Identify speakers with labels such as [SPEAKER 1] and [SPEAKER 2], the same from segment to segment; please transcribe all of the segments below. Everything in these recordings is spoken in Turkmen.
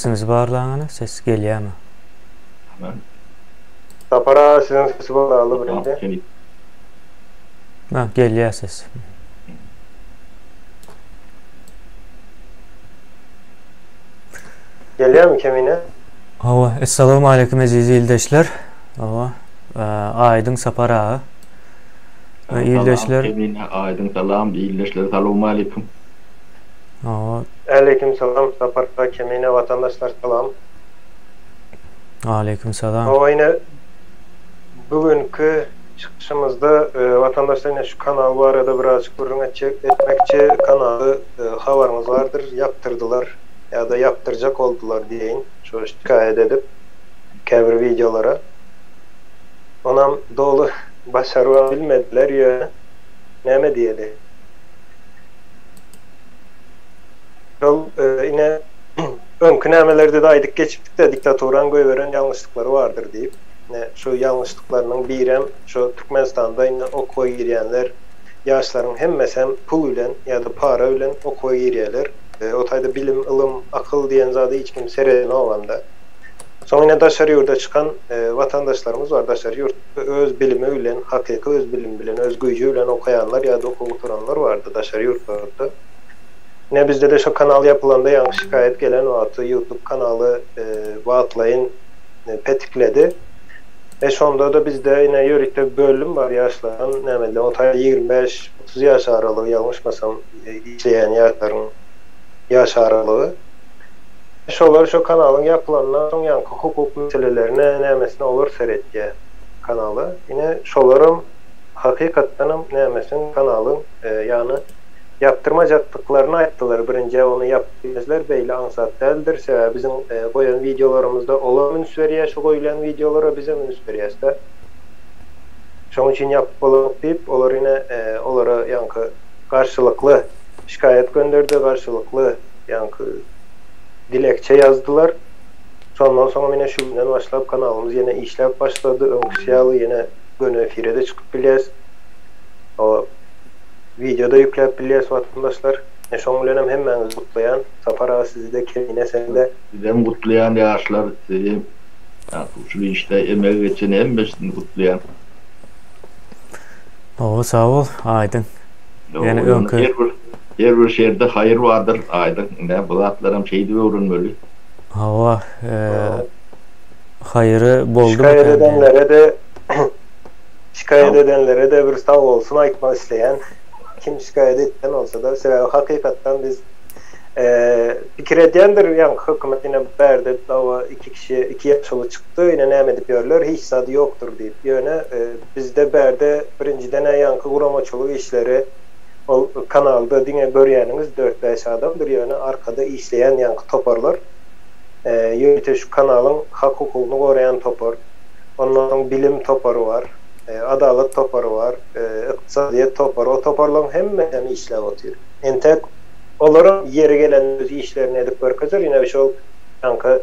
[SPEAKER 1] Sesiňizi barlaň ana, ses gelýärmi?
[SPEAKER 2] Sapar aga siziň sesi bolaly birinji.
[SPEAKER 1] Ha, gelýär ses.
[SPEAKER 2] Gelýärmi Kemine?
[SPEAKER 1] Hawa, essalamu aleýkum eziz ildeşler. Hawa, Aýdyň Sapar aga.
[SPEAKER 3] Ildeşler. Kemine Aýdyň salam, ildeşler salowma aleýkum.
[SPEAKER 1] Hawa.
[SPEAKER 2] Aleýkum salam Sapar aga Kemine watandaşlar salam.
[SPEAKER 1] Aleýkum salam.
[SPEAKER 2] Hawa ine bu günki çykyşymyzda watandaşlar ine şu kanal barada birazjyk gürrüň etjek etmekçi kanaly habaryňyz bardyr ýapdyrdylar ýa-da ýapdyrjak boldular diýeýin şu şikaýat edip käbir wideolara onam doly başarybam bilmediler ýöne näme diýeli şol ine öňki nämelerde-de aýdyp geçipdik-de diktaturaň goýberen ýalňyşlyklary bardyr diýip ine şu ýalňyşlyklarynyň birem şu Türkmenistanda indi okuwa girýänler ýaşlaryň hemmesem pul bilen ýa-da para bilen okuwa girýärler. O taýda bilim, ylym, akyl diýen zada hiç kim seredenogam-da. Soň ine daşary ýurda çykan watandaşlarymyz bar, daşary ýurtda öz bilimi bilen, hakyky öz bilimi bilen, öz güýji bilen okaýanlar ýa-da okuw gutaranlar bardy daşary ýurtlarda. Ine bizde-de şo kanal ýapylanda ýaňky şikaýat gelen wagty YouTube kanaly wagtlaýyn petikledi. E şonda-da bizde ine ýörite bölüm bar ýaşlaryň nämede o taýda 25, 30 ýaş aralygy ýalňyşmasam işleýän ýaşlaryň ýaş aralygy. Şolar şo kanalyň ýapylandan soň ýaňky hukuk meselelerine nämesine olar seretýär kanala. Ine şolaram hakykatdanam nämesin kanalyň ýagny Ýapdyrmajakdyklaryny aýtdylar. Birinjä ony ýapyp bilmezler, beýle aňsat däldir. Sebäbi biziň goýan wideolarymyzda olam üns berýär şu goýulýan wideolara, bizem üns berýäs-dä. Şonuň üçin ýapyp bolanok diýip, olar ine olara ýaňky garşylykly şikaýat gönderdi, garşylykly ýaňky dilekçe ýazdylar. Şondan soňam ine şu günden başlap kanalymyz ýene işläp başlady, öňküsi ýaly ýene göni efire-de çykyp bilýäs. O. Wideoda ýükläp bilýäs watandaşlar. Men şoň bilenem hemmäňizi gutlaýan. Sapar aga sizide Kemine sende.
[SPEAKER 3] Sizem gutlaýan ýaşlar sizi şu işde emegi geçen hemmesini gutlaýan.
[SPEAKER 1] Hawa sag bol Aýdyň. Ýene öňki.
[SPEAKER 3] Her bir her bir şerde haýyr bardyr Aýdyň. Ine bu zatlaram şeýdip öwrenmeli.
[SPEAKER 1] Hawa haýyry boldumy
[SPEAKER 2] Şikaýat edenlere-de Şikaýat edenlere-de bir sag bolsun aýtmak isleýän. Kim şikaýat etýän bolsa-da, sebäbi hakykatdan biz pikir edýändir, ýaňky hökümet ine bärde dawa iki kişi, iki ýaşuly çykdy, ine näme edip ýörler, hiç zady ýokdur diýip. Ýöne bizde bärde birinjiden-ä ýaňky guramaçylyk işleri, ol kanalda diňe görýäniňiz dört-bäş adamdyr, ýöne arkada işleýän ýaňky toparlar, ýörite şu kanalyň hak-hukugyny goraýan topar, Ondan soň bilim topary bar, adalat topary bar, ykdysadyýet topary. O toparlaryň hemmesem işläp otyr. Entek olaram ýeri gelende öz işlerini edip görkezer. Ine şol ýaňky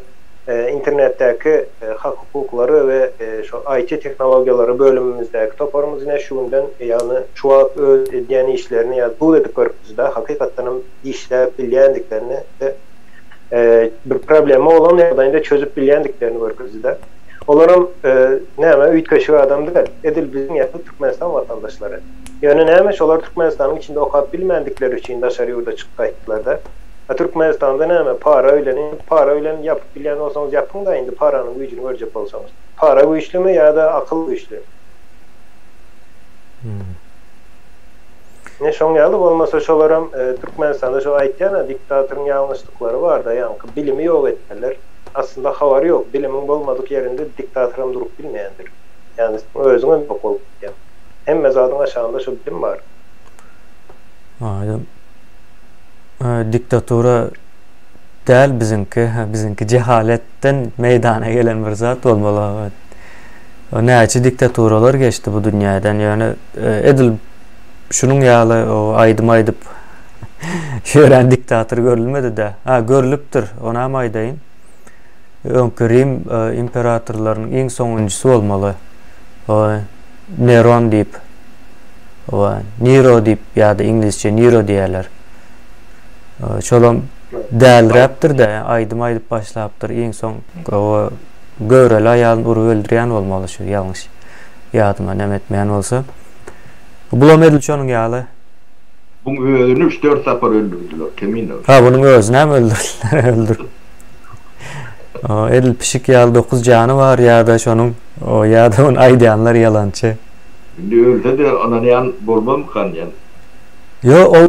[SPEAKER 2] internetdäki hak-hukuklary we şol IT tehnologiýalary bölümimizdäki toparymyz ine şu günden, ýagny şu wagt öz edýän işlerini ýa subut edip görkezdi-de, hakykatdanam işläp bilýändiklerini we bir problema bolan ýagdaýynda çözüp bilýändiklerini görkezdi-de. Olaram näme üýtgeşik adam däl. Edil biziň ýaly Türkmenistan watandaşlary. Ýöne näme şolar Türkmenistanyň içinde okap bilmändikleri üçin daşary ýurda çykyp gaýtdylar-da. A Türkmenistanda näme para bilen indi para bilen ýapyp bilýän bolsaňyz ýapyň-da indi paranyň güýjüni görjek bolsaňyz. Para güýçlümi ýa-da akyl güýçli? Ine şoň ýaly bolmasa şolaram Türkmenistanda şo aýtýan-a diktatoryň ýalňyşlyklary bar-da ýaňky bilimi ýok etdiler. Aslynda habary ýok. Bilimiň bolmadyk ýerinde diktatoram durup bilmeýändir. Ýagny seň özüňem ýok bolup gitýäň. Hemme zadyň aşagynda şo bilim bar.
[SPEAKER 1] Aýdym diktatura däl biziňki, biziňki jehaletden meýdana gelen bir zat bolmaly. Näçe diktaturalar geçdi bu dünýäden, ýöne edil şunuň ýaly aýdym aýdyp ýören diktator görülmedi-dä. Ha, görlüpdir, onam aýdaýyn. Öňki Rim imperatorlarynyň iň soňunjysy bolmaly. Neron diýip. Niro diýip ýa-da iňlisçe Niro diýýärler. Şolam. Däliräpdir-de, aýdym aýdyp başlapdyr. Iň soň o göwreli aýalyny urup öldürýän bolmaly şu ýalňyş ýadyma neme etmeýän bolsa. Bulam edil şonuň ýaly.
[SPEAKER 3] Buň özüni üç-dört sapar öldürdiler, Kemine.
[SPEAKER 1] Ha, bunuň özünem öldürdiler, öldürip. Edil pişik ýaly dokuz jany bar ýa-da şonuň, ýa-da ony aýdýanlar ýalançy.
[SPEAKER 3] Indi ölse-de ynanýan bolmazmykan diýen.
[SPEAKER 1] Ýok, ol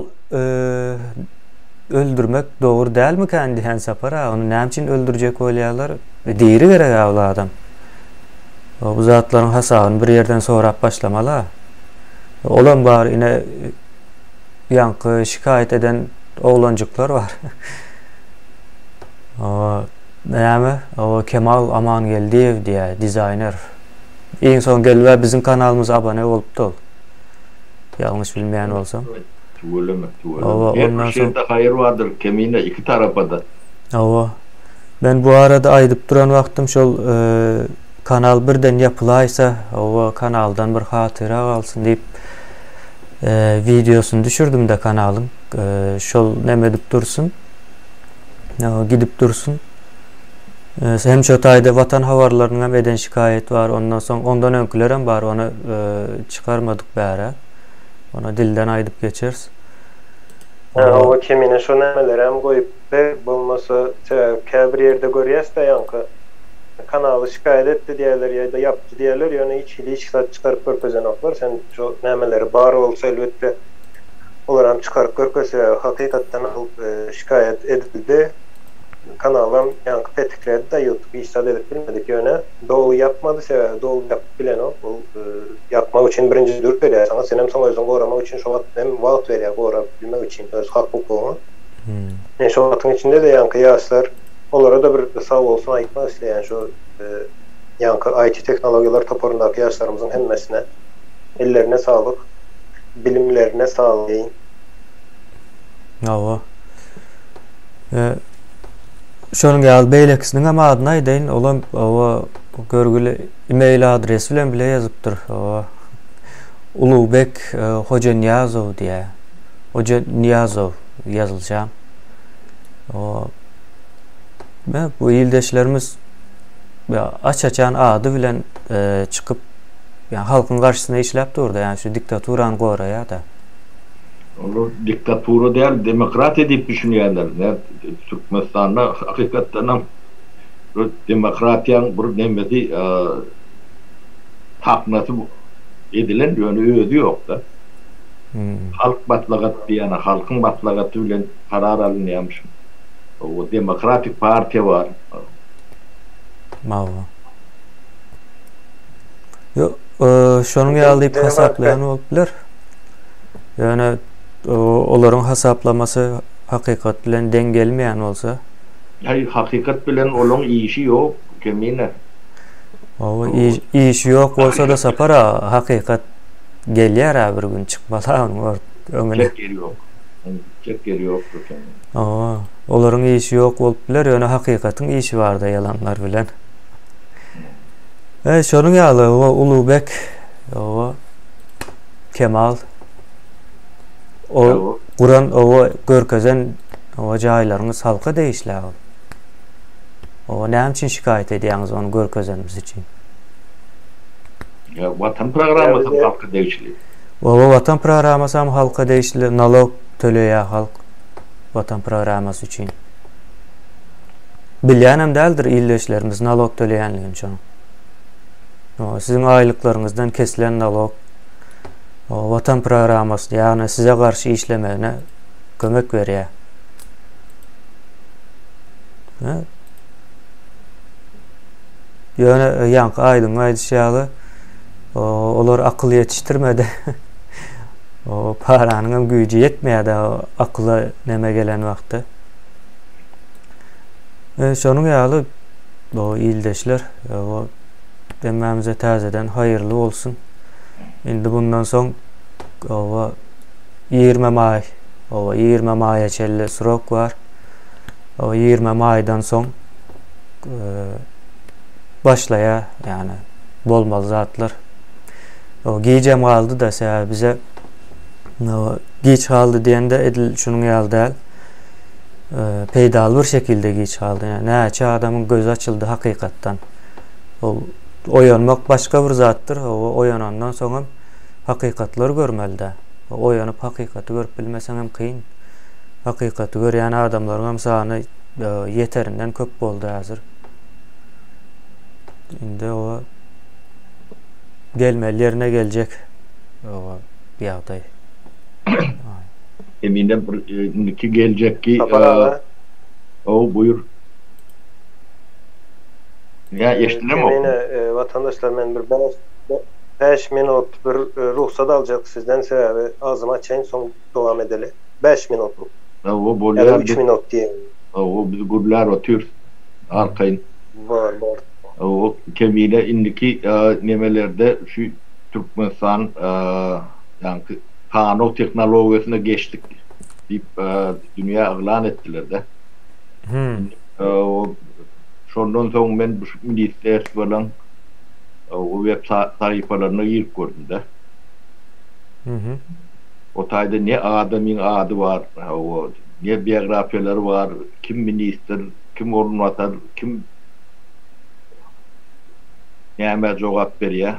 [SPEAKER 1] öldürmek dogry dälmikän diýen Sapar aga, ony näme üçin öldürjek bolýarlar? Diri gerek-ä ol adam. Bu zatlaryň hasabyny bir ýerden sorap başlamaly-a. Olam bar, ine, ýaňky şikaýat eden oglanjyklar bar. Näme, o Kemal Amangeldiýew diýýär, dizaýner. Iň soň gelip-ä biziň kanalymyza abone bolupdy ol. Ýalňyş bilmeýän bolsam.
[SPEAKER 3] Tüweleme, tüweleme. Hawa, ondan soň. Her bir haýyr bardyr, Kemine, iki tarapa-da.
[SPEAKER 1] Hawa. Men bu arada aýdyp duran wagtym şol kanal birden ýapylaýsa, hawa, kanaldan bir hatyra galsyn diýip wideosyny düşürdim-de kanalyň. Şol neme edip dursun. Gidip dursun. Hem şo taýda Watan habarlarynyň hem eden şikaýat bar. Ondan soň ondan öňküler hem bar. Ony çykarmadyk bärä. Ony dilden aýdyp geçeris.
[SPEAKER 2] Hawa kemine şo nämelerem goýup ber bolmasa sebäbi käbir ýerde görýäsdä ýaňky kanaly şikaýat etdi diýýärler ýa-da ýapdy diýýärler ýöne hiç hili hiç zat çykaryp görkezenoklar sen şo nämeleri bar bolsa elbetde olaram çykaryp görkez sebäbi hakykatdan ol şikaýat edildi kanalam ýaňky petikledi-de ýutube hiç zat edip bilmedik ýöne doly ýapmady sebäbi doly ýapyp bilenok ol ýapmak üçin birinji dürk berýär saňa senem soň özüňi goramak üçin şo wagt hem wagt berýär gorap bilmek üçin öz hak hukugyňy men şo wagtyň içinde-de ýaňky ýaşlar olara-da bir sag bolsun aýtmak isleýän şo ýaňky IT tehnologiýalar toparyndaky ýaşlarymyzyň hemmesine ellerine saglyk bilimlerine saglyk.
[SPEAKER 1] Hawa. Şonuň ýaly beýlekisiniň hem adyny aýdaýyn. Olam hawa görgüli e-mail adresi bilen bile ýazypdyr. Hawa. Ulugbek Hojanyýazow diýýär. Hojanyýazow ýazylşam. Hawa. Bu ildeşlerimiz aç-açan ady bilen çykyp, ýa halkyň garşysyna işläp durda, ýa şu diktaturany goraýar-da.
[SPEAKER 3] Olar diktatura däl, demokratiýa diýip düşünýärler. Nä Türkmenistanda hakykatdanam bir demokratiýaň bir nemesi taknasy edilen, ýöne özi ýok-da. Halk maslahat diýýän, halkyň maslahaty bilen karar alynýarmyşyn. O demokratik partiýa bar.
[SPEAKER 1] Hawa. Ýok, şonuň ýaly diýip hasaplaýan bolup biler. Ýöne olaryň hasaplamasy hakykat bilen deň gelmeýän bolsa.
[SPEAKER 3] Haý, hakykat bilen olaň işi ýok, Kemine.
[SPEAKER 1] Hawa, işi ýok bolsa-da Sapar aga, hakykat gelýär-ä bir gün çykmaly-a onuň öňüne.
[SPEAKER 3] Gitjek ýeri ýok. Onuň gitjek ýeri ýokdur Kemine.
[SPEAKER 1] Hawa, olaryň işi ýok bolup biler, ýöne hakykatyň işi bar-da ýalanlar bilen. E, şonuň ýaly, o Ulugbek, o Kemal o guran o görkezen o jaýlaryňyz halka degişli ol. O näme üçin şikaýat edýäňiz ony görkezenimiz üçin?
[SPEAKER 3] Ya Watan programmasy halka degişli.
[SPEAKER 1] O Watan programmasy hem halka degişli, nalog töleýär halk Watan programmasy üçin. Bilýänem däldir ildeşlerimiz nalog töleýänligini şonuň. Siziň aýlyklaryňyzdan kesilen nalog Watan programmasy, ýagny size garşy işlemegine kömek berýär. Ýöne ýaňky aýdyň aýdyşy ýaly, olar akyl ýetişdirmedi. O paranyň hem güýji ýetmeýär-de akyla neme gelen wagtda. Şonuň ýaly bu ildeşler, bu hemmämize täzeden haýyrly bolsun. Indi bundan soň oba 20 maý, oba 20 maýa çenli srok bar. O 20 maýdan soň başlaýar, ýagny bolmaly zatlar. O gijem galdy-da, sebäbi bize giç galdy diýende edil şunuň ýaly däl. Peýdaly bir şekilde giç galdy. Näçe adamyň gözi açyldy hakykatdan. Ol oýanmak başga bir zatdyr. O oýanandan soňam hakykatlary görmeli-dä. Oýanyp hakykaty görüp bilmeseňem kyn. Hakykaty görýän adamlaryňam sany ýeterinden köp boldy häzir. Indi o gelmeli ýerine geljek o ýagdaý.
[SPEAKER 3] Emine bir indiki geljekki
[SPEAKER 2] Sapar aga.
[SPEAKER 3] Ow buýur. Ýa eşdilemok.
[SPEAKER 2] Kemine watandaşlar men bir 5 minut bir rugsat aljak sizden sebäbi agzymy açaýyn soň dowam edeli. 5 minutlyk.
[SPEAKER 3] Hawa
[SPEAKER 2] Ýa-da
[SPEAKER 3] bolýar
[SPEAKER 2] 3 minut diýeýin.
[SPEAKER 3] Hawa biz gürlär otyrys arkaýyn.
[SPEAKER 2] Bor bor.
[SPEAKER 3] Hawa Kemine indiki nemelerde şu Türkmenistan ýaňky sanaw tehnologiýasyna geçdik diýip dünýä yglan etdiler-de. Şondan soň men bu ministrerstwalaň web sahypalaryna girip gördüm-de. O taýda ne adamyň ady bar, ne biografiýalary bar, kim ministr, kim orunbasar, kim nämä jogap berýär.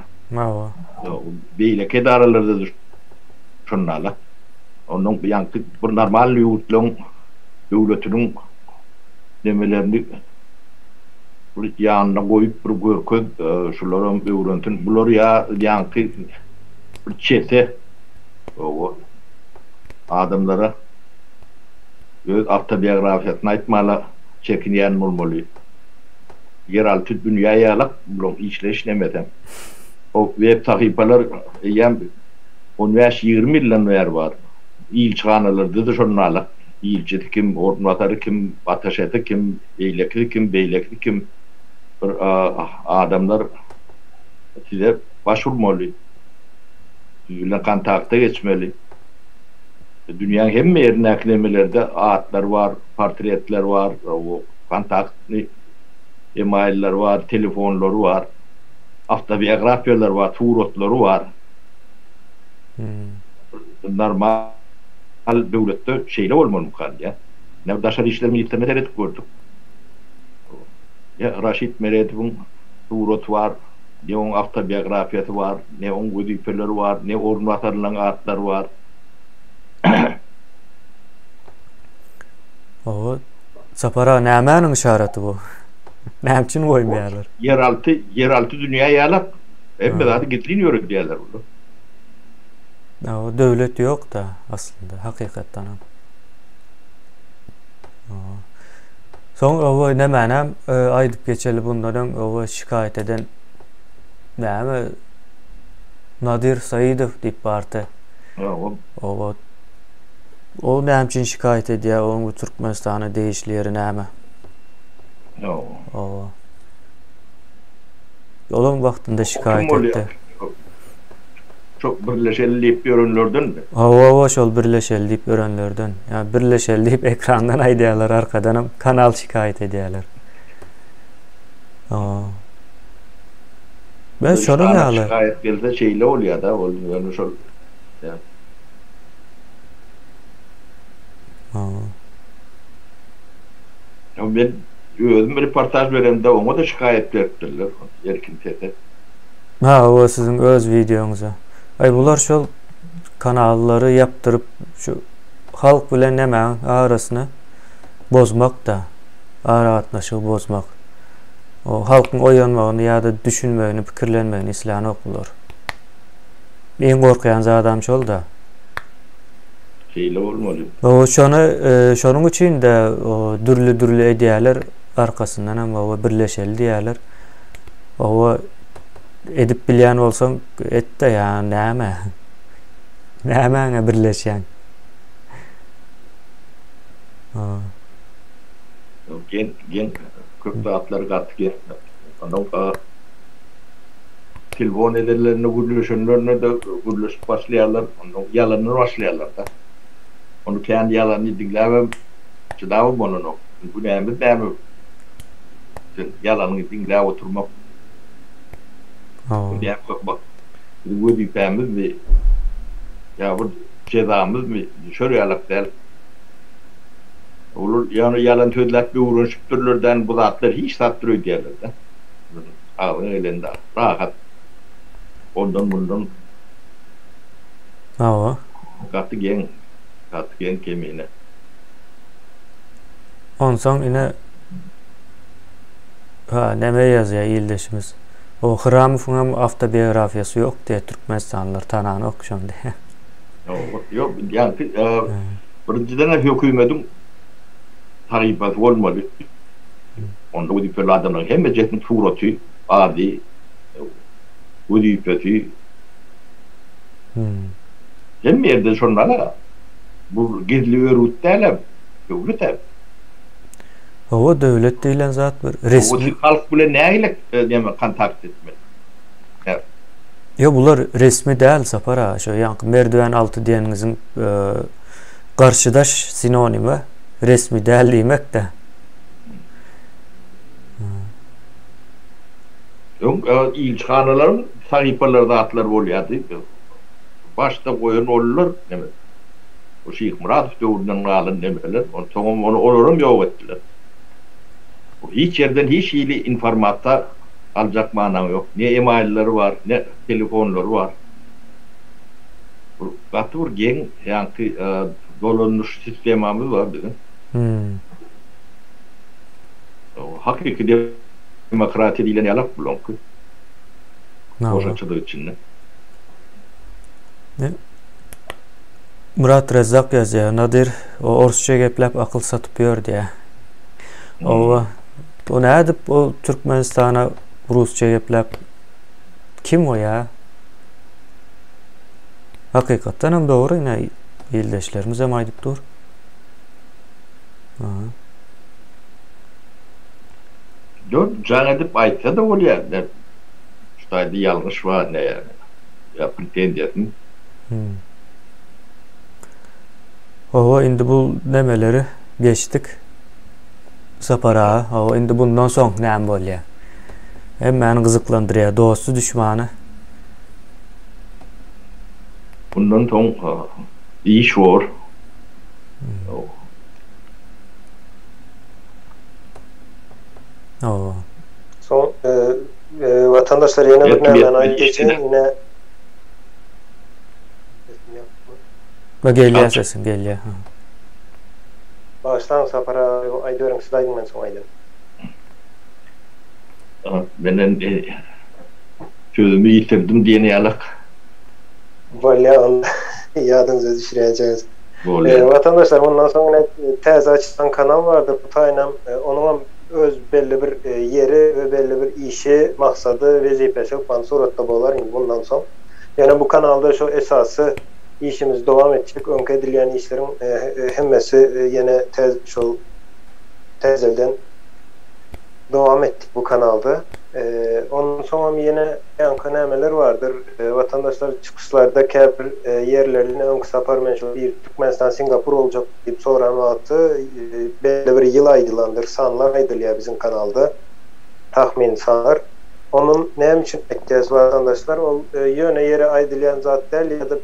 [SPEAKER 3] Beýleki edaralarda-da şonda-la. Onnoň ýaňky bir normalnyý ýurtlaryň döwletiniň nemelerini bir ýanyna goýup bir görkez, şularam öwrensin. Bular ýa ýaňky bir çete oba adamlara öz awtobiografiýasyny aýtmala çekinýän bolmaly. Ýeralty dünýä ýalak bulaň işleýiş nemesem. O web sahypalar eýýäm on bäş-ýigrimi ýyldan bäri bar. Ilçihanalarda-da şonda-la. Ilçisi kim, orunbasary kim, ataşesi kim, eýlekisi kim, beýlekisi kim. Bir adamlar size baş urmaly. Siz bilen kontakta geçmeli. Dünýäň hemme ýerindäki nemelerde atlar bar, portretler bar, kontaktny emaýllar bar, telefonlary bar. Awtobiografiýalary bar, suratlary bar. Normal döwletde şeýle bolmalymyka diýýän. Ine daşary işler ministrine seredip gördük. Ne Raşid Meredowyň suraty bar, ne oň awtobiografiýasy bar, ne oň wezipeleri bar, ne orunbasarlaryň atlary bar.
[SPEAKER 1] Hawa, Sapar aga nämäniň yşaraty bu? Näme üçin goýmaýarlar?
[SPEAKER 3] Ýeralty, ýeralty dünýä ýalak. Hemme zady gizlin ýöredýärler bular.
[SPEAKER 1] Hawa, döwlet ýok-da aslynda, hakykatdanam. Soň oba nämänem aýdyp geçeli bundan öň oba şikaýat eden näme Nadir Saidow diýip bardy.
[SPEAKER 3] Hawa.
[SPEAKER 1] Oba O näme üçin şikaýat edýär? Onuň bu Türkmenistana degişli ýeri näme?
[SPEAKER 3] Hawa.
[SPEAKER 1] Oba. Olam wagtynda şikaýat etdi.
[SPEAKER 3] Şo birleşeli diýip ýörenlerdenmi?
[SPEAKER 1] Hawa, hawa, şol birleşeli diýip ýörenlerden. Ýa birleşeli diýip ekrandan aýdýarlar, arkadanam kanal şikaýat edýärler. Hawa. Ben şonuň ýaly.
[SPEAKER 3] Şikaýat gelse şeýle bolýar-da, ol ýöne şol.
[SPEAKER 1] Hawa.
[SPEAKER 3] Ýa men özüm reportaž beremde oňa-da şikaýat beripdirler, Erkin sese.
[SPEAKER 1] Ha, o siziň öz wideoňyza. Aý bular şol kanallary ýapdyryp şu halk bilen nämäň arasyny bozmak-da, aragatnaşygy bozmak. O halkyň oýanmagyny ýa-da düşünmegini, pikirlenmegini islänok bular. Iň gorkýan zadam şol-da.
[SPEAKER 3] Şeýle bolmaly.
[SPEAKER 1] O şony şonuň üçin-de dürli-dürli edýärler, arkasyndanam oba birleşeli diýýärler. Oba edip bilýän bolsaň et-de ýa näme? Nämäňe birleşýäň?
[SPEAKER 3] Geň, geň köp zatlar gaty geň. Ondan telefon edenlerinde gürleşenlerinde-de gürleşip başlaýarlar. Ondan ýalandan başlaýarlar-da. Ony kän ýalany diňläbem çydabam bolanok. Günämiz näme? Sen ýalanyňy diňläp oturmak. Biziň wezipämizmi ýa bir jezamyzmy düşer ýalak däl. Olar ýagny ýalan sözläp öwrenişipdirler däl bu zatlar hiç zatdyr öýdýärler-dä. Agzyňa geleni rahat. Ondan mundan.
[SPEAKER 1] Hawa.
[SPEAKER 3] Gaty geň. Gaty geň kemine.
[SPEAKER 1] Onsoň ine Ha, näme ýazýar ildeşimiz? O Hramowyň hem awtobiografiýasy ýok diýýär, türkmenistanlylar tananok şony diýýär.
[SPEAKER 3] Ýok, ýok, ýaňky birinjiden hökümediň sahypasy bolmaly. Onda wezipeli adamlaryň hemmejesiniň suraty, ady, wezipesi. Hemme ýerde şonda-da. Bu gizli örgüt däl-ä, döwlet-ä.
[SPEAKER 1] Hawa, döwlet diýlen zat bir resmi.
[SPEAKER 3] Hawa, siz halk bilen nähili näme kontakt etmeli?
[SPEAKER 1] Ýok, bular resmi däl, Sapar aga. Şo ýaňky merdiwen alty diýeniňiziň garşydaş sinonimi resmi däl diýmek-dä.
[SPEAKER 3] Öň ilçihanalaryň sahypalary zatlar bolýardy. Başda goýan ollar neme. Bu Şyhmyradow döwründen galan nemeler. Onsoňam ony olaram ýok etdiler. Bu hiç ýerden hiç hili informasiýa aljak manaň ýok. Ne emaillary bar, ne telefonlary bar. Bu gaty bir geň ýaňky dolanyş sistemamyz bar biziň. Hakyky demokratiýa diýlen ýalak bulaňky. Goşa çyzyk içinde.
[SPEAKER 1] Myrat Rezzak ýazýar, Nadir o orsça gepläp akyl satyp ýör diýýär. Owa. O nädip o Türkmenistana rusça gepläp kim o ýa? Hakykatdan hem dogry ine ildeşlerimiz hem aýdyp dur. Aha.
[SPEAKER 3] Ýok, jaň edip aýtsa-da bolýar. Şu taýda ýalňyş bar ne ýa pretenziýasyny.
[SPEAKER 1] Hmm. Hawa, indi bu nemeleri geçdik. Sapar aga, hawa, indi bundan soň näme bolýar? Hemmäni gyzyklandyrýar, dosty, düşmany.
[SPEAKER 3] Bundan soň iş bor.
[SPEAKER 1] Hawa.
[SPEAKER 2] Soň watandaşlar ýene bir nämäni aýdyp geçeýin, ine
[SPEAKER 1] Ba gelýär sesiň gelýär.
[SPEAKER 2] Bagyşlaň Sapar aga aýdyberiň siz aýdyň men soň aýdaryn.
[SPEAKER 3] Menen sözümi ýitirdim diýen ýalak.
[SPEAKER 2] Bolýa onda ýadyňyza düşüräýjeňiz.
[SPEAKER 3] Bolýa.
[SPEAKER 2] Watandaşlar mundan soň ine täze açylan kanal bardyr bu taýynam onuňam öz belli bir ýeri we belli bir işi maksady wezipesi hökman suratda bolar indi mundan soň. Ýöne bu kanalda şu esasy işimizi dowam etjek öňki edilýän işleriň hemmesi ýene şol täzelden dowam etdik bu kanalda. Ondan soňam ýene ýaňky nämeler bardyr watandaşlar çykyşlarda käbir ýerlerde öňki sapar men şol bir Türkmenistan Singapur boljak diýip soran wagty belli bir ýyl aýdylandyr sanlar aýdylýar biziň kanalda tahmyn sanlar. Onuň näme üçin aýtýas watandaşlar ol ýöne ýere aýdylýan zat däl ýa-da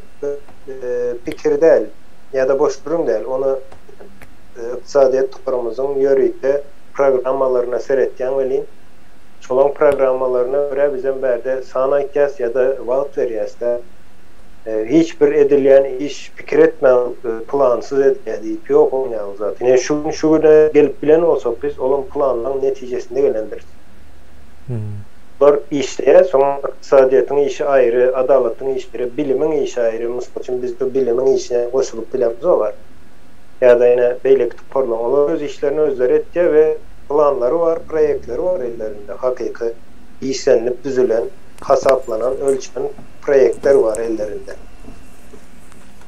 [SPEAKER 2] pikir däl ýa-da boş gürrüň däl ony ykdysadyýet toparymyzyň ýörite programmalaryna seretýäň welin şolaň programmalaryna görä bizem bärde san aýtýas ýa-da wagt berýäs-dä hiç bir edilýän iş pikir etmän plansyz edilýär diýip ýok oň ýaly zat ine şu gün şu güne gelip bilen bolsak biz olam planlaň netijesinde gelendiris. Bular işleýär, soň ykdysadyýetiň işi aýry, adalatyň işi aýry, bilimiň işi aýry. Mysal üçin, biz bu bilimiň işine goşulyp bilemzok. Ýa-da ýene beýleki toparlaryň. Olar öz işlerini özleri etýär we planlary bar, proýektleri bar ellerinde. Hakyky işlenilip düzülen, hasaplanan, ölçenen proýektler bar ellerinde.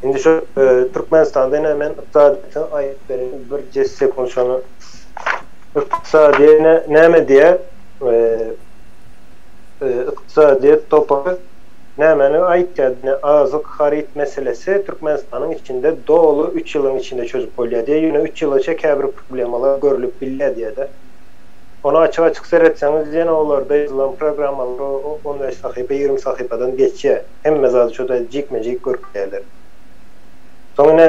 [SPEAKER 2] Indi şu Türkmenistanda ine men ykdysadyýeti aýdyp bereýin, birje sekunt şony Ykdysadyýet näme diýýär? Ykdysadyýet topary nämäni aýtýar? Diňe azyk haryt meselesi Türkmenistanyň içinde doly üç ýylyň içinde çözüp bolýar diýýär. Ýöne üç ýylaça käbir problemalar görlüp bilýär diýýär-de. Ony açyk-açyk seretseňiz ýene olarda ýazylan programmalar on bäş sahypa, 20 sahypadan geçýär. Hemme zady şo taýda jikme-jik görkezýärler. Soň ine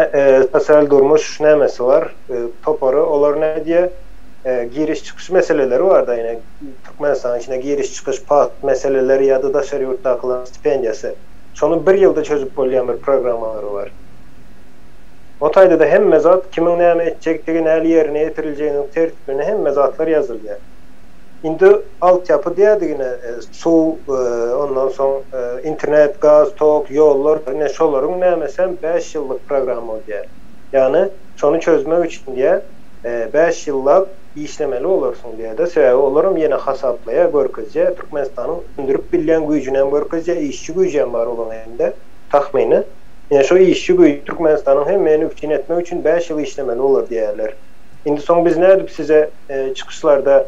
[SPEAKER 2] sosial durmuş nämesi bar, topary, olar näme diýýär? Giriş-çykyş meseleleri bar-da ine, Türkmenistanyň içine giriş-çykyş, pasport meseleleri ýa-da daşary ýurtdakylaryň stipendiýasy. Şony bir ýylda çözüp bolýan bir programmalary bar. O taýda-da hemme zat, kimiň näme etjekdigi, näli ýerine ýetiriljeginiň tertibini hemme zatlar ýazylýar. Indi altyapy diýerdik ine, suw, ondan soň internet, gaz, tok, ýollar, ine şolaryň nämesem bäş ýyllyk programma diýýär. Ýagny şony çözmek üçin diýýär, bäş ýyllap işlemeli bolarsyň diýýär-de, sebäbi olaram ýene hasaplaýar, görkezýär, Türkmenistanyň öndürip bilýän güýjüni hem görkezýär, işçi güýjem bar olaň elinde, tahmyny. Ine şo işçi güýji Türkmenistanyň hemmeni üpjün etmek üçin bäş ýyl işlemeli bolar diýýärler. Indi soň biz nädip size çykyşlarda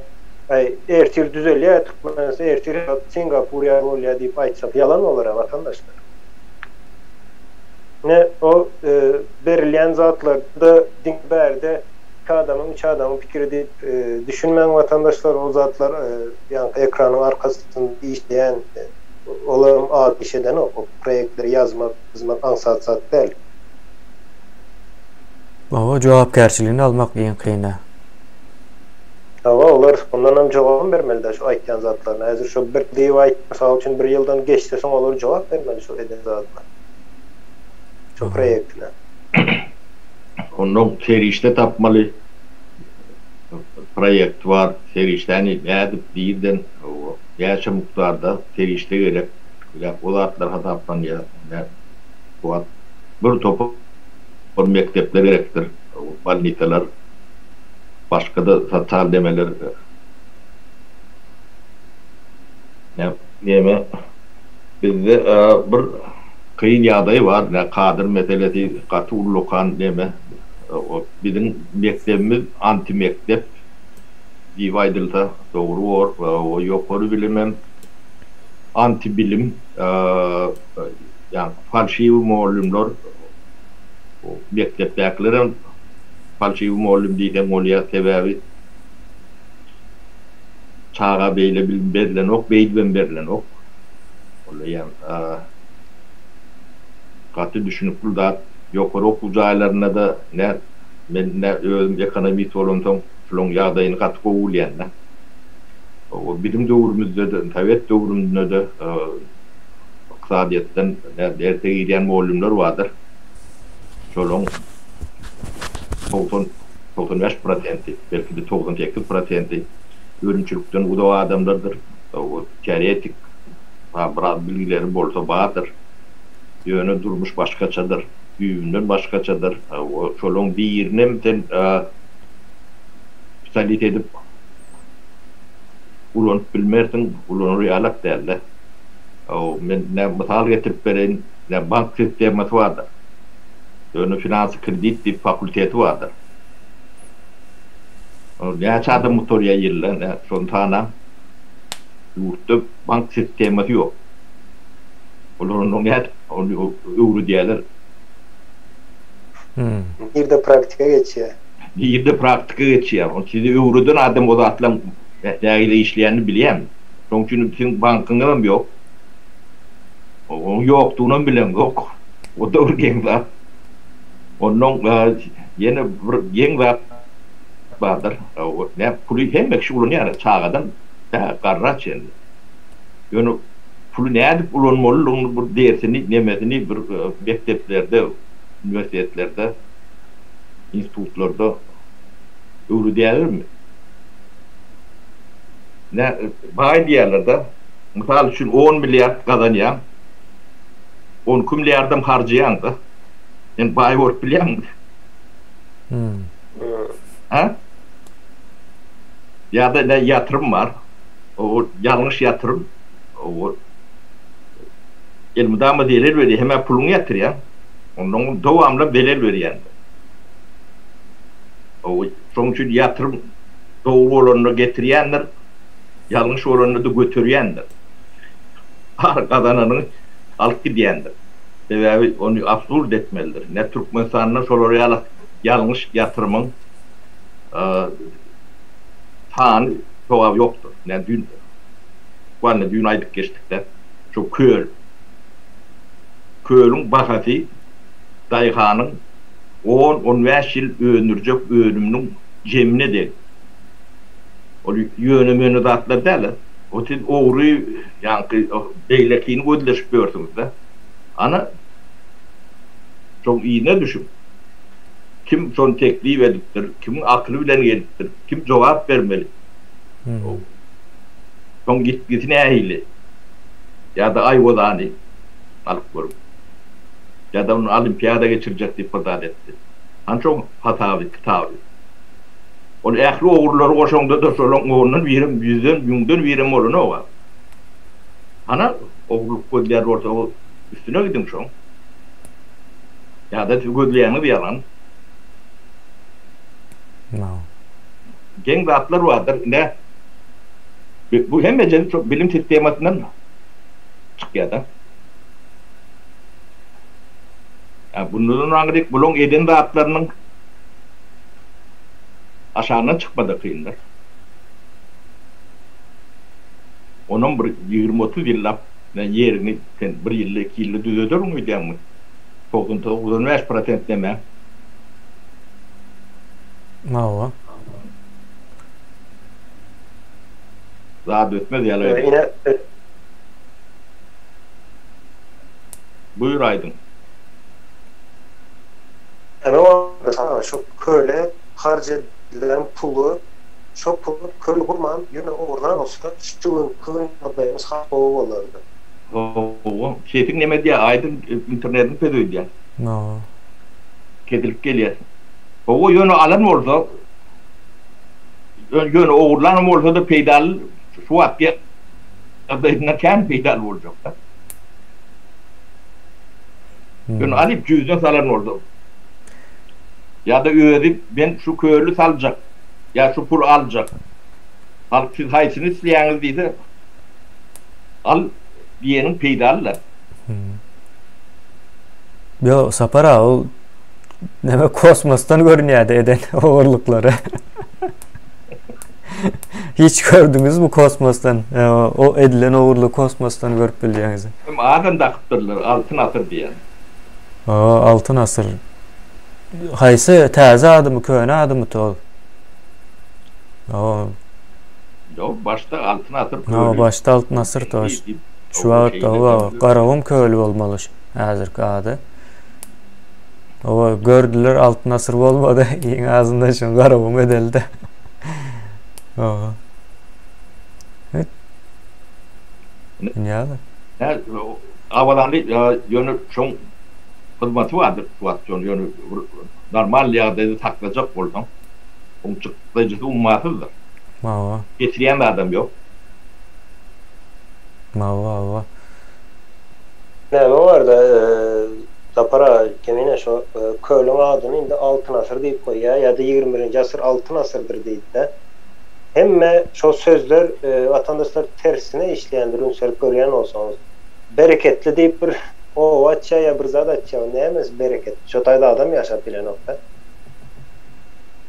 [SPEAKER 2] aý ertir düzelýär Türkmenistan ertir Singapur ýaly bolýar diýip aýtsak ýalan bolar-a watandaşlar. Ine o berilýän zatlarda diňe bärde iki adamyň üç adamyň pikiri diýip düşünmäň watandaşlar o zatlar ýaňky ekranyň arkasynda işleýän olaram az iş edenok o proýektleri ýazmak düzmek aňsat zat däl.
[SPEAKER 1] Hawa jogapkärçiligini almak iň kyny.
[SPEAKER 2] Hawa olar ondanam jogabam bermeli-dä şu aýtýan zatlaryna. Häzir şo bir diýip aýt mysal üçin bir ýyldan geçse soň olar jogap bermeli şo eden zadyna. Şo proýektine.
[SPEAKER 3] Onnoň serişde tapmaly proýekti bar. Serişdäni nädip nirden näçe mukdarda serişde gerek o zatlar hasaplanýar. Bir topar mekdepler gerekdir, bolnisalar, başga-da sosial nemeler. Neme, bizde bir kyn ýagdaý bar, ne kadr meselesi gaty ullakan neme. Biziň mekdebimiz anti-mekdep diýip aýdylsa dogry bor. Ýokary bilimem anti-bilim. Ýagny falşiwi mugallymlar mekdepdäkilerem falşiwi mugallym diýseň bolýar, sebäbi çaga beýle bilim berlenok, beýdibem berlenok. Ol eýýäm gaty düşünikli zat. Ýokary okuw jaýlarynda-da nä men nä özüm ekonomist bolansoň şulaň ýagdaýyny gaty gowy bilýän-dä. Biziň döwrümizde-de, sowet döwründe-de Ykdysadyýetden derse girýän mugallymlar bardyr. Şolaryň 90, 95 prosenti, belki-de 98 prosenti önümçilikden uzak adamlardyr. Teoretik biraz bilgileri bolsa bardyr. Ýöne durmuş başgaçadyr. Düýbünden başgaçadyr. Şolaryň birinem sen pistolet edip ulanyp bilmersiň, ulanar ýalak däl-de. Men nä mysal getirip bereýin, nä bank sistemasy bardyr. Ýöne finansy kredit diýip fakulteti bardyr. Näçe adam gutarýar ýylda, nä şony sanaň. Ýurtda bank sistemasy ýok. Olar onda nädip ony öwredýärler?
[SPEAKER 2] Nirde praktika geçýär?
[SPEAKER 3] Nirde praktika geçýär? Ony size öwreden adam o zatlaryň nähili işleýänini bilýärmi? Şonuň üçin siziň bankyňyzam ýok. Onuň ýokdugynam bileňzok. O-da bir geň zat. Onnoň ýene bir geň zat bardyr. Nä puly hemme kişi ulanýar, çagadan tä garra çenli. Ýöne puly nädip ulanmalydygyny bir dersini, nemesini bir mekdeplerde, uniwersitetlerde, institutlarda öwredýärlermi? Nä, baý diýýärler-de. Mysal üçin, on milliard gazanýaň, on iki milliardam harjaýaň-da. Sen baý bolup bilýäňmi? Hä? Ýa-da nä ýatyrym bar, o ýalňyş ýatyrym, o elmydama zelel berýär. Hem-ä puluňy ýatyrýaň, ondan dowamly zelel berýän. Şonuň üçin ýatyrym dogry bolanda getirýändir, ýalňyş bolanda-da göterýändir. Bar gazananyňy alyp gidýändir. Sebäbi ony absurd etmelidir. Ine Türkmenistanda şolar ýaly ýalňyş ýatyrymyň sany jogaby ýokdur. Ine düýn bukwanno düýn aýdyp geçdik-de, şu köl. Kölüň bahasy daýhanyň. On, on bäş ýyl öndürjek önüminiň jemine deň. Ol ýöne-möne zatlar däl-ä. O siz ogry, ýaňky beýlekini gözleşip ýörsüňiz-dä. Ana, şoň yzyna düşüň. Kim şony teklip edipdir, kimiň akyly bilen gelipdir, kim jogap bermeli? Şoň ýitgisi nähili? Ýa-da Aýwazany alyp görüň. Ýa-da ony olimpiada geçirjek diýip bir zat etdi. Hany şoň hasaby, kitaby? Ol ähli ogrulary goşaňda-da şolaň ondan birem, ýüzden, müňden birem bolanok-a. Hana ogurlyk gözleýän bolsaňyz üstüne gidiň şoň. Ýa-da siz gözleýäniňiz ýalan. Geň zatlar bardyr. Ine, bu hemmejesi şo bilim sistemasyndan çykýar-da. Ýa bundan aňryk bulaň eden zatlarynyň aşagyndan çykma-da kyndyr. Onam bir 20-30 ýyllap ýeriňi sen bir ýylda, iki ýylda düzederin öýdýäňmi? 99 prosent näme?
[SPEAKER 1] Hawa.
[SPEAKER 3] Zat ötmez ýaly öýdýän. Buýur Aýdyň.
[SPEAKER 2] Ene şu köle harç edilen puly şo puly köl gurman ýöne ogurlan bolsa şu günki ýagdaýymyz has gowy bolardy.
[SPEAKER 3] Hawa, sesiň neme diýýär Aýdyň internetiň pes öýdýän.
[SPEAKER 1] Hawa.
[SPEAKER 3] Kesilip gelýär. Hawa ýöne alan bolsa ýöne ogurlanam bolsada peýdaly şu wagtky ýagdaýyndan kän peýdaly boljakda. Ýöne alyp jüýzüne salan bolsa ýa-da özi men şu köli saljak ýa şu puly aljak halk siz haýsyny isleýäňiz diýse al diýeniň peýdaly-da.
[SPEAKER 1] Ýo Sapar aga ol neme kosmosdan görünýärdi eden ogurlyklary. Hiç gördüňizmi kosmosdan? O edilen ogurlygy kosmosdan görüp bilýäňiz.
[SPEAKER 3] Hem adam dakypdyrlar Altyn asyr diýen.
[SPEAKER 1] Hawa Altyn asyr. Haýsy täze adymy köne adymy ol? Hawa.
[SPEAKER 3] Ýok başda Altyn asyr
[SPEAKER 1] köli. Hawa başda Altyn asyr to. Şu wagt hawa Garagum köli bolmaly häzirki ady. Hawa gördüler Altyn asyr bolmady iň azyndan şuny Garagum edelide. Hawa. Evet. Dünýäde.
[SPEAKER 3] Hä, Awalanly ýöne şoň hyzmaty bardyr şu wagt şony ýöne bir normal ýagdaýda saklajak bolsaň, oň çykdajysy ummasyzdyr.
[SPEAKER 1] Hawa.
[SPEAKER 3] Geçirýän adam ýok.
[SPEAKER 1] Hawa, hawa.
[SPEAKER 2] Näme barda, Sapar aga, Kemine şo kölüň adyny indi Altyn asyr diýip goýýar ýa-da 21-nji asyr Altyn asyrdyr diýdi-de. Hemme şo sözler watandaşlar tersine işleýändir üns berip görýän bolsaňyz. Bereketli diýip bir oba açýar ýa bir zat açýar o nämesi bereket şo taýda adam ýaşap bilenokda.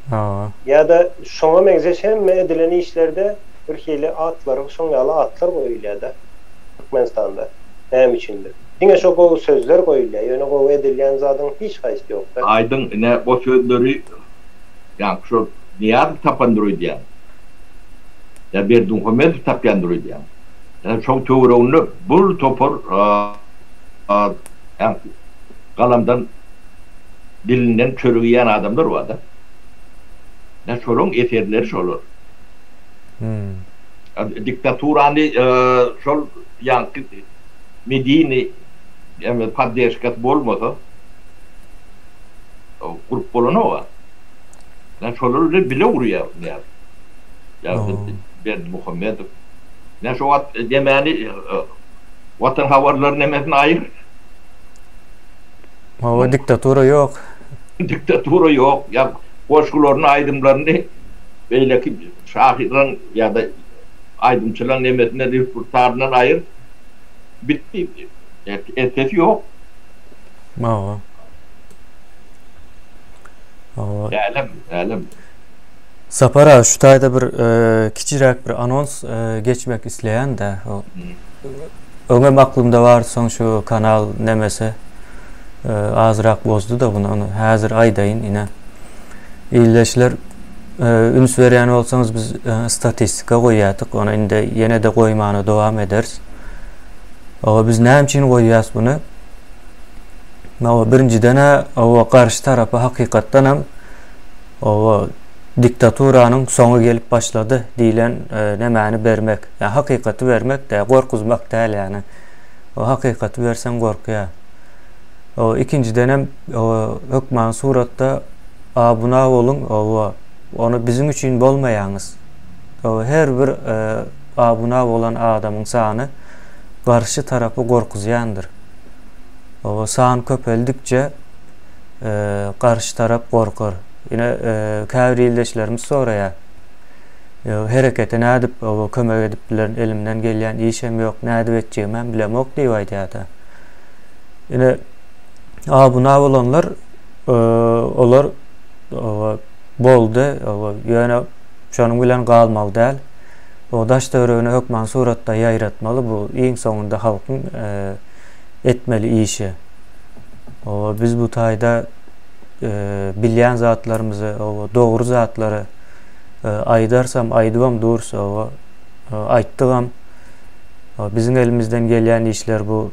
[SPEAKER 1] Hawa.
[SPEAKER 2] Ýa-da şoňa meňzeş hemme edilen işlerde bir hili atlar şoň ýaly atlar goýulýada Türkmenistanda näme üçindir. Diňe şo gowy sözler goýulýar ýöne gowy edilýän zadyň hiç haýsy ýokda.
[SPEAKER 3] Aýdyň ine o sözleri Ýaňky şol Nyýazow tapandyr öýdýän. Ýa Berdimuhamedow tapýandyr öýdýän. Ýa şoň töwereginde bir topar ýaňky galamdan dilinden çörek iýen adamlar bar-da. Ýa şolaň eserleri şolar. Diktaturany şol ýaňky medini podderžkasy bolmasa gurup bolanok-a. Ýa şolar bilen bile gurýar Nyýazow. Ýa Berdimuhamedow. Ýa şo wagt demäni Watan habarlary nemesini aýyr.
[SPEAKER 1] Hawa diktatura ýok.
[SPEAKER 3] Diktatura ýok. Ýa goşgularyny, aýdymlaryny beýleki şahyrlaryň ýa-da aýdymçylaryň nemesinden repertuaryndan aýyr. Bitdi. Ertesi ýok.
[SPEAKER 1] Hawa.
[SPEAKER 3] Älem, älem.
[SPEAKER 1] Sapar aga şu taýda bir kiçiräk bir anons geçmek isleýän-de. Öňem aklymda bar soň şu kanal nemesi. Azrak bozdy-da buny, ony häzir aýdaýyn ine. Ildeşler üns berýän bolsaňyz biz statistika goýýardyk, ony indi ýene-de goýmana dowam ederis. Oba biz näme üçin goýýas buny? Oba birinjiden-ä oba garşy tarapa hakykatdan hem oba diktaturanyň soňy gelip başlady diýlen nemäni bermek. Ýa hakykaty bermek dä, gorkuzmak däl ýagny. O hakykaty berseň gorkýar. O ikinjidenem o hökman suratda abuna boluň owa ony biziň üçin bolmaýaňyz. O her bir abuna bolan adamyň sany garşy tarapy gorkuzýandyr. Owa san köpeldikçe garşy tarap gorkar. Ine käbir ildeşlerimiz soraýar. Herekete nädip owa kömek edip bilerin elimden gelýän işem ýok nädip etjegimem bilemok diýip aýdýarda. Ine abuna bolanlar olar boldy ýöne şonuň bilen galmaly däl. O daş töweregine hökman suratda ýaýratmaly bu iň soňunda halkyň etmeli işi. Owa biz bu taýda bilýän zatlarymyzy owa dogry zatlary aýdarsam aýdybam durus owa aýtdygam biziň elimizden gelýän işler bu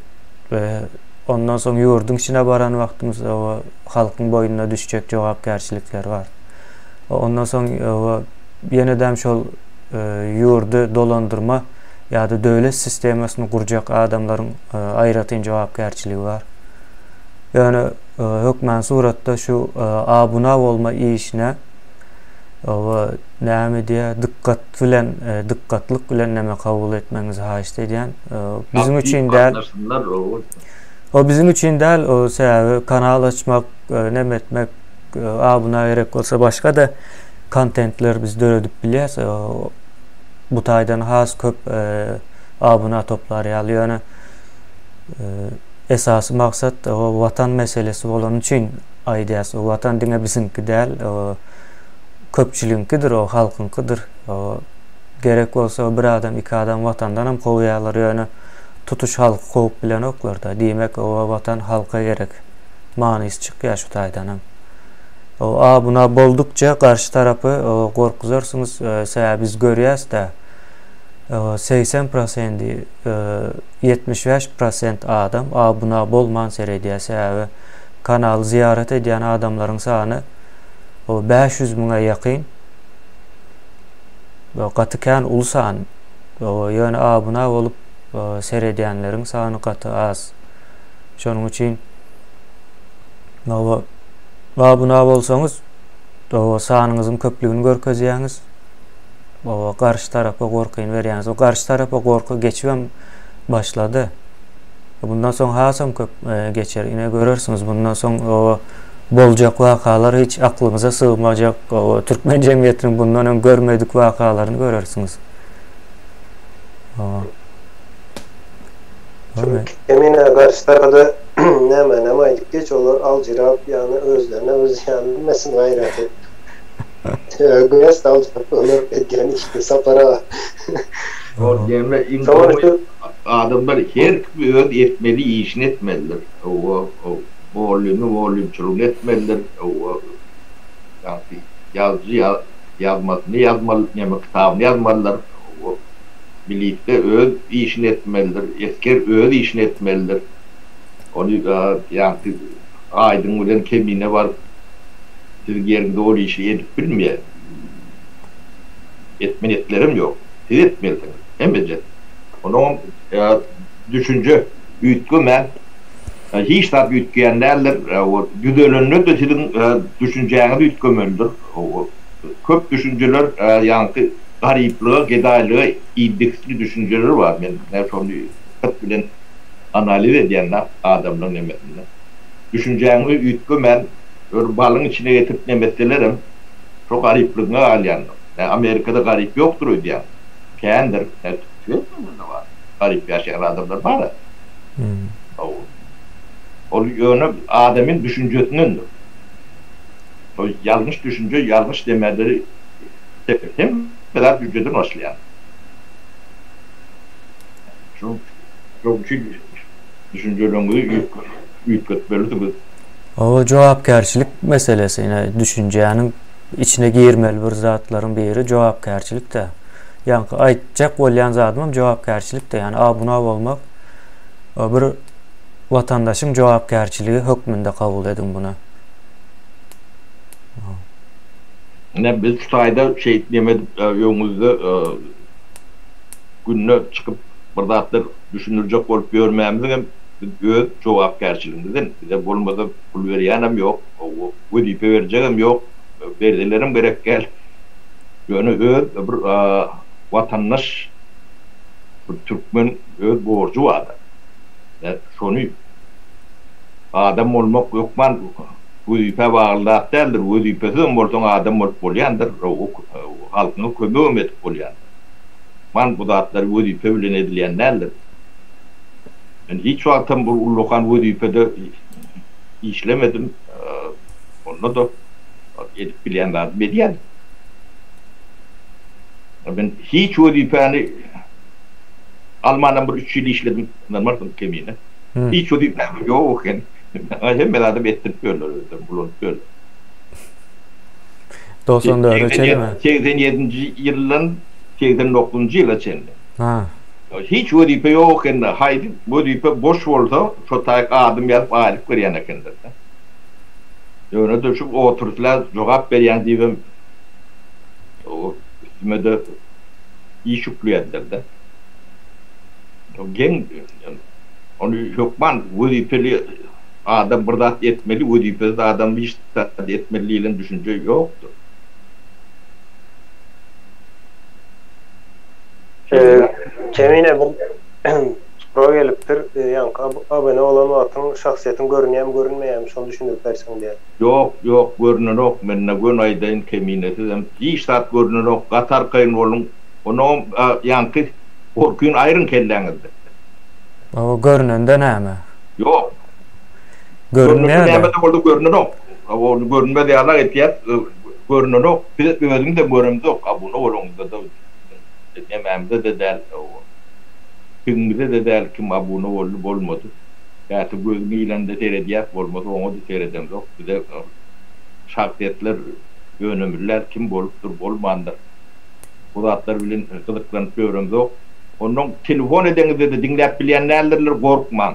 [SPEAKER 1] we ondan soň ýurduň içine baran wagtymyz owa halkyň boýnuna düşjek jogapkärçilikler bar. Ondan soň owa ýenedem şol ýurdy dolandyrma ýa-da döwlet sistemasyny gurjak adamlaryň aýratyn jogapkärçiligi bar. Ýöne hökman suratda şu abuna bolma işine owa näme diýýär dykgat bilen dykgatlyk bilen näme kabul etmegiňizi haýyşt edýän. Biziň üçin däl. O biziň üçin däl, o sebäbi kanal açmak, näme etmek, abuna gerek bolsa başga-da kontentler biz döredip bilýäs. Bu taýdan has köp abuna toplar ýaly ýöne esasy maksat o watan meselesi bolany üçin aýdýas. O watan diňe biziňki däl, o köpçüligiňkidir, o halkyňkydyr. O gerek bolsa bir adam, iki adam watandanam kowýarlar, ýöne tutuş halky kowup bilenoklar-da. Diýmek, o watan halka gerek. Manysy çykýar şu taýdanam. O abuna boldukça garşy tarapy gorkuzarsyňyz, sebäbi biz görýäs-dä. 80 prosendi, 75 prosent adam abuna bolman seredýär, sebäbi kanaly zyýarat edýän adamlaryň sany 500 müňe ýakyn. Gaty kän uly san. Ýöne abuna bolup seredýänleriň sany gaty az. Şonuň üçin abuna bolsaňyz, sanyňyzyň köplügini görkezýäňiz. Garşy tarapa gorkyny berýäňiz. O garşy tarapa gorky geçibem başlady. Bundan soň hasam köp geçer. Ine görersiňiz, bundan soň boljak wakalar hiç aklyňyza sygmajak, türkmen jemgyýetiniň bundan öň görmedik wakalaryny görersiňiz.
[SPEAKER 2] Kemine garşy tarada näme näme aýdyp geç olar aljyrap ýagny özlerine bir zyýan bermesin gaýrat et. Göz aljyrap olar edýän işini Sapar aga.
[SPEAKER 3] Ol ýene iň gowy adamlar her kim öz etmeli işini etmelidir. Mugallymy mugallymçylygyny etmelidir. Ýagny ýazyjy ýazmasyny ýazmaly, näme kitabyny ýazmalydyr. Milisde öz işini etmelidir, esger öz işini etmelidir. Ony ýaňky Aýdyň bilen Kemine baryp siziň ýeriňizde ol işi edip bilmeýär. Etme niýetlerem ýok. Siz etmelisiňiz. Hemmeje. Onuňam düşünje üýtgemän hiç zat üýtgeýän däldir. Düzelende-de siziň düşünjäňiz üýtgemelidir. Köp düşünjeler ýaňky garyplyga, gedaýlyga indeksli düşünjeler bar. Men şony dykgat bilen analiz edýän-de adamlaryň nemesinde. Düşünjäňi üýtgemän bir balyň içine getirip neme etselerem şo garyplygyňa galýandyr. Amerikada garyp ýokdur öýdýän. Kändir. Türkmende-de bar. Garyp ýaşaýan adamlar bar-a. Ol ýöne adamyň düşünjesindendir. Şol ýalňyş düşünje, ýalňyş demeleri hemme zat düşünjeden başlaýar. Şonuň üçin düşünjeleriňizi üýtgedip. Üýtgetmelisiňiz.
[SPEAKER 1] Hawa, jogapkärçilik meselesi, ine, düşünjäniň içine girmeli bir zatlaryň biri jogapkärçilik-dä. Ýaňky aýtjak bolýan zadymam jogapkärçilik-dä, ýagny abuna bolmak bir watandaşyň jogapkärçiligi hökmünde kabul ediň buny.
[SPEAKER 3] Ine, biz şu taýda şeýdip neme edip öňüňizde günde çykyp bir zatlar düşündirjek bolup ýörmämiziňem biz öz jogapkärçiligimizden, bize bolmasa pul berýänem ýok, wezipe berjegem ýok, berselerem gerek däl. Ýöne öz bir watandaş, bir türkmen öz borjy bar-da. Şony adam bolmak hökman wezipä bagly zat däldir. Wezipesizem bolsaň adam bolup bolýandyr, halkyňa kömegem edip bolýandyr. Man bu zatlar wezipe bilen edilýän däldir. Men hiç wagtam bir ullakan wezipede işlemedim. Onda-da edip bilýän zadymy edýän. Men hiç wezipäni almanam bir üç ýyl işledim. Ynanmarsyň kemine. Hiç wezipäm ýok eken. Maňa hemme zadam etdirip ýörler özleri, ulanyp ýörler.
[SPEAKER 1] 94-e çenlimi?
[SPEAKER 3] 87-nji ýyldan 89-njy ýyla çenli. Ha. Hiç wezipe ýok ekende, haýsy wezipe boş bolsa, şo taýyk adym ýazyp aýlyk berýän ekenler-de. Ýöne-de şu otrslä jogap berýäň diýibem üstüme-de iş ýükleýärdiler-de. Geň, ony hökman wezipeli adam bir zat etmeli, wezipesiz adam hiç zat etmeli diýlen düşünje ýokdur.
[SPEAKER 2] Kemine bir sorag gelipdir. Ýaňky abone bolan wagtyň şahsyýetiň görünýämi görünmeýämi şony düşündirip berseň diýýär.
[SPEAKER 3] Ýok ýok görünenok mende göni aýdaýyn Kemine sizem hiç zat görünenok gaty arkaýyn boluň onam ýaňky gorkyny aýryň kelläňizden.
[SPEAKER 1] Hawa görünende näme?
[SPEAKER 3] Ýok. Görünende näme-de bolsa görünenok. Ony görünmez ýalak etýäs görünenok biz özümizem göremzok abuna bolaňyzda-da Nemämize-de däl, piňimize-de däl kim abuna boldy, bolmady. Käte gözüň ilende seredýäs, bolmasa oňa-da seredemzok. Bize şahsyýetler önemli däl, kim bolupdyr, bolmandyr. Bu zatlar bilen gyzyklanyp ýöremzok. Onnoň telefon edeňizde-de diňläp bilýän däldirler, gorkmaň.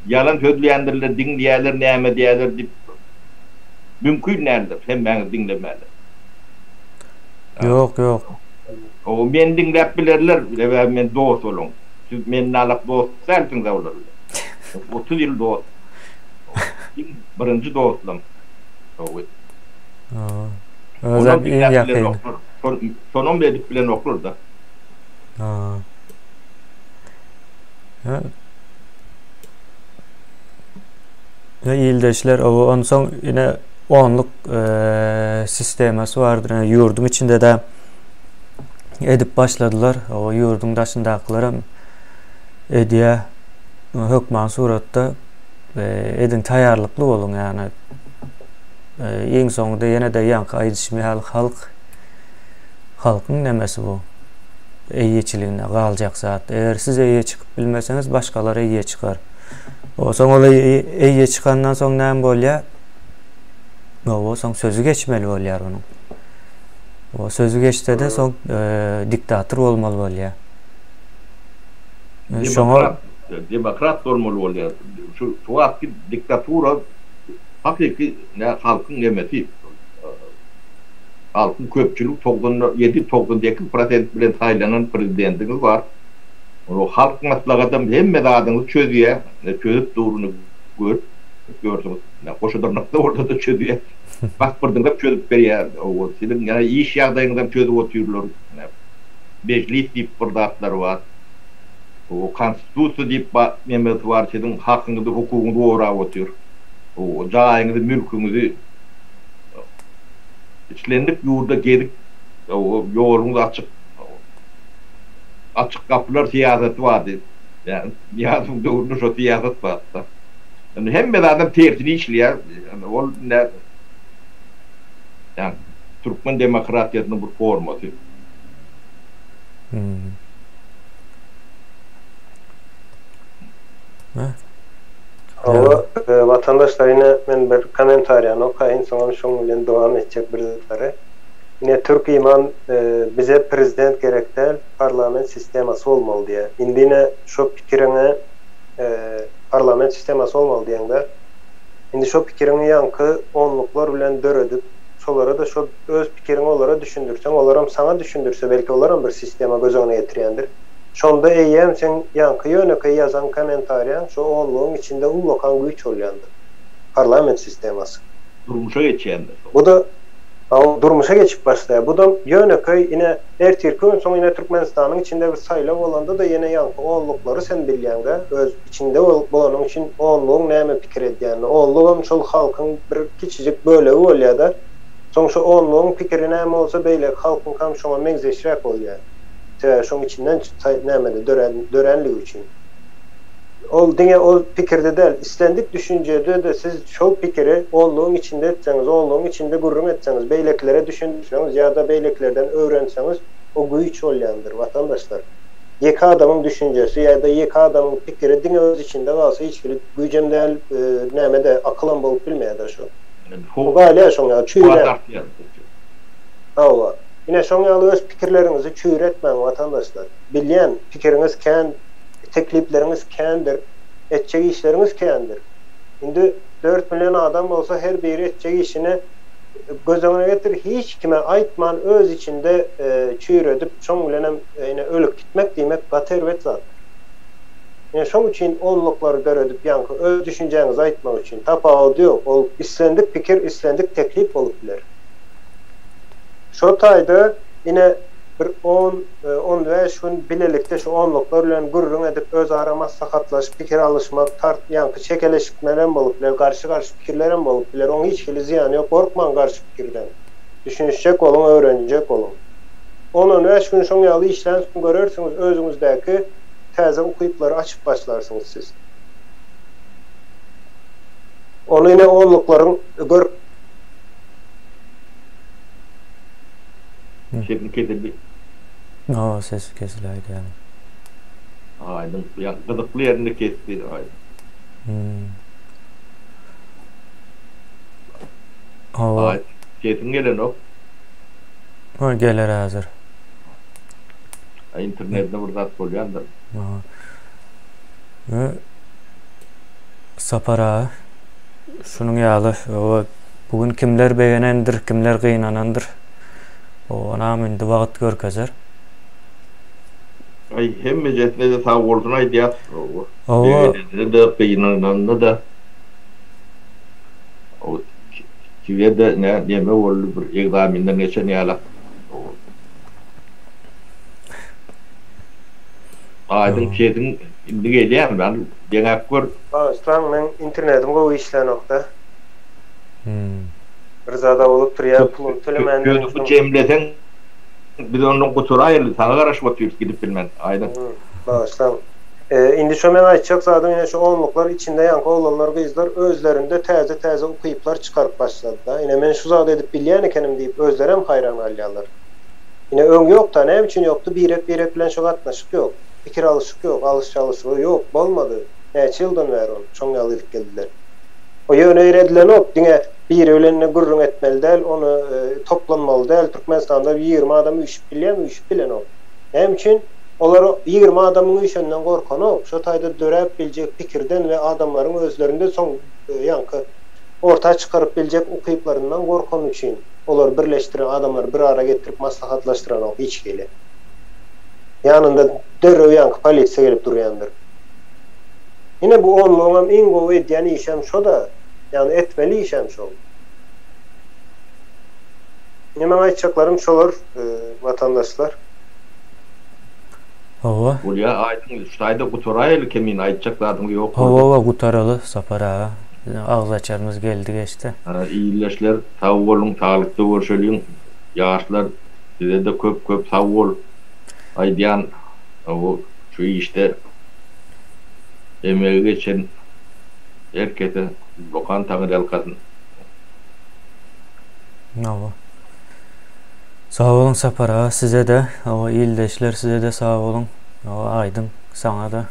[SPEAKER 3] Ýalan sözleýändirler, diňleýärler, näme diýýärler diýip mümkin däldir hemmäňizi diňlemäler.
[SPEAKER 1] Ýok, ýok.
[SPEAKER 3] Hawa, meni diňläp bilerler, sebäbi men dost olaň. Siz menden alak dost dälsiňiz-ä olar bilen. 30 ýyl dost. Iň birinji dostlam. Hawa.
[SPEAKER 1] Hawa. Özem iň ýakyn.
[SPEAKER 3] Şonam edip bilenoklar-da.
[SPEAKER 1] Ha. Ýa ildeşler, onsoň ine onluk sistemasy bardyr. Ýani ýurduň içinde-de edip başladylar. O ýurduň daşyndakylaram edýär. Hökman suratda ediň taýýarlykly boluň ýani. Iň soňunda ýene-de ýaňky aýdyşym ýaly halk halkyň nemesi bu. Eýeçiliginde galjak zat. Eger siz eýe çykyp bilmeseňiz, başgalar eýe çykar. O soň ol eýe çykandan soň näme bolýar? Hawa, soň sözi geçmeli bolýar onuň. O sözi geçse-de soň e, diktator bolmaly bolýar.
[SPEAKER 3] E, şoňa demokrat bolmaly bolýar. Şu şu wagtky diktatura hakyky ne halkyň emesi. Halkyň köpçülik 97 98 prosent bilen saýlanan prezidentiňiz bar. O halk maslahatam hemme zadyňyzy çözýär. Çözüp duruny görüp görsüňiz. Goşa dyrnakda bolsa-da çözýär. Pasportyňyzam çözüp berýär. Hawa, siziň ýa iş ýagdaýyňyzam çözüp otyrlar. Mejlis diýip bir zatlary bar. Hawa, konstitusiýa diýip nemesi bar, siziň hakyňyzy, hukugyňyzy gorap otyr. Hawa, jaýyňyzy, mülküňizi islendik ýurda gezip, hawa, ýoluňyz açyk. Açyk gapylar syýasaty bardy. Ýa Nyýazowyň döwründe şo syýasat bardy-da. Indi hemme zadam tersine işleýär. Indi ol indi ýa türkmen demokratiýasynyň bir formasy.
[SPEAKER 1] Hmm.
[SPEAKER 2] Hawa. Watandaşlar ine men bir kommentariýany okaýyn soňam şoň bilen dowam etjek bir zatlary. Ine Türk iman bize prezident gerek däl parlament sistemasy bolmaly diýýär. Indi ine şo pikiriňi parlament sistemasy bolmaly diýeňde indi şo pikiriňi ýaňky onluklar bilen döredip şolara-da şo öz pikiriňi olara düşündirseň olaram saňa düşündirse belki olaram bir sistema göz öňüne getirýändir. Şonda eýýäm seň ýaňky ýönekeý ýazan kommentariýaň şo onlugyň içinde ullakan güýç bolýandyr. Parlament sistemasy.
[SPEAKER 3] Durmuşa geçýändir
[SPEAKER 2] şol. Bu-da hawa durmuşa geçip başlaýar. Bu-da ýönekeý ine ertirki gün soň ine Türkmenistanyň içinde bir saýlaw bolanda-da ýene ýaňky onluklary sen bilýäň-dä öz içinde bolanyň üçin onlugyň näme pikir edýänini. Onlugam şol halkyň bir kiçijik bölegi bolýar-da. Soň şo onlugyň pikiri näme bolsa beýleki halkyňkam şoňa meňzeşräk bolýar. Sebäbi şoň içinden nämede dörän döränligi üçin. Ol diňe ol pikirde däl, islendik düşünjede-de siz şol pikiri onlugyň içinde etseňiz, onlugyň içinde gürrüň etseňiz, beýlekilere düşündirseňiz ýa-da beýlekilerden öwrenseňiz, o güýç bolýandyr, watandaşlar. Ýeke adamyň düşünjesi ýa-da ýeke adamyň pikiri diňe öz içinde galsa hiç hili güýjem däl, näme-de, akylam bolup bilmeýär-de şo. Bu galýar şoň ýaly çüýräp. Hawa. Ine şoň ýaly öz pikirleriňizi çüýretmäň watandaşlar. Bilýän, pikiriňiz kän, teklipleriňiz kändir, etjek işleriňiz kändir. Indi 4 million adam bolsa her biri etjek işini göz öňüne getir, hiç kime aýtman öz içinde çüýredip şoň bilenem ine ölüp gitmek diýmek gaty erbet zatdyr. Ine şoň üçin onluklary döredip ýaňky öz düşünjäňizi aýtmak üçin tapawudy ýok ol islendik pikir islendik teklip bolup biler. Şo taýda ine bir on, 15 gün bilelikde şu onluklar bilen gürrüň edip, özara maslahatlaşyp, pikir alyşmak, tart, ýaňky çekeleşikmelerem bolup biler, garşy-garşy pikirlerem bolup biler. Oň hiç hili zyýany ýok, gorkmaň garşy pikirden. Düşünişjek boluň, öwrenjek boluň. On-on bäş gün şoň ýaly işlänsoň görersiňiz, özüňizdäki täze ukyplary açyp başlarsyňyz siz. Ony ine onluklaryň görüp.
[SPEAKER 3] Sesiň kesildi.
[SPEAKER 1] Hawa sesi kesiläýdi ýaly.
[SPEAKER 3] Aýdyň ýa gyzykly ýerinde kesdi aýdyň.
[SPEAKER 1] Hawa.
[SPEAKER 3] Aýdyň sesiň gelenok.
[SPEAKER 1] Ha geler häzir.
[SPEAKER 3] A internetde bir zat bolýandyr.
[SPEAKER 1] Hawa. Sapar aga şunuň ýaly bu gün kimler begenendir, kimler gynanandyr. Onam indi wagt görkezer.
[SPEAKER 3] Aý hemmejesine-de sag bolsun aýdýas.
[SPEAKER 1] Hawa.
[SPEAKER 3] Begenenine-de, gynananyna-da. Size-de neme boldy bir egzaminden geçen ýalak. Aýdyň sesiň indi gelýärmi hany deňäp gör.
[SPEAKER 2] Bagyşlaň meň internetim gowy işlänokda. Bir zada bolup durýar puluny tölemändirin
[SPEAKER 3] Sözüňi jemleseň biz ondan gutulaýaly saňa garaşyp otyrys gidip bilmän Aýdyň.
[SPEAKER 2] Bagyşlaň. Indi şo meň aýtjak zadym ine şu onluklar içinde ýaňky oglanlar gyzlar özlerinde täze täze ukyplar çykaryp başladyda. Ine men şu zady edip bilýän ekenim diýip özlerem haýran galýarlar. Ine öň ýokda näme üçin ýokdy birek birek bilen şo gatnaşyk ýok. Pikir alyşyk ýok, alyş çalyşygy ýok, bolmady. Näçe ýyldan bäri ol şoň ýaly edip geldiler. O ýöne ýere edilenok, diňe biri bilen gürrüň etmeli däl, ony toplanmaly däl, Türkmenistanda 20 adam üýşüp bilýärmi, üýşüp bilenok. Näme üçin? Olar 20 adamyň üýşeninden gorkanok, şo taýda döräp biljek pikirden we adamlaryň özlerinde soň ýaňky orta çykaryp biljek ukyplaryndan gorkany üçin olary birleşdiren adamlary bir ara getirip maslahatlaşdyranok hiç hili. Ýanynda derrew ýaňky polisiýa gelip durýandyr. Ine bu onlugyňam iň gowy edýän işem şo-da, ýagny etmeli işem şol. Ine meň aýtjaklarym şolar watandaşlar.
[SPEAKER 1] Hawa.
[SPEAKER 3] Bolýa aýdyň şu taýda gutaraýaly kemine aýtjak zadyňyz ýok
[SPEAKER 1] bolsa. Hawa hawa gutaraly Sapar aga. Agyz açarymyz geldi geçdi.
[SPEAKER 3] Ildeşler sag boluň saglykda görşeliň ýaşlar sizede köp köp sag bol aýdýan şu işde emegi geçen her kese ullakan taňryýalkasyn.
[SPEAKER 1] Hawa. Sag boluň Sapar aga size-de, hawa ildeşler size-de sag boluň. Hawa Aýdyň saňa-da.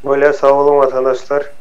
[SPEAKER 2] Bolýar sag boluň watandaşlar.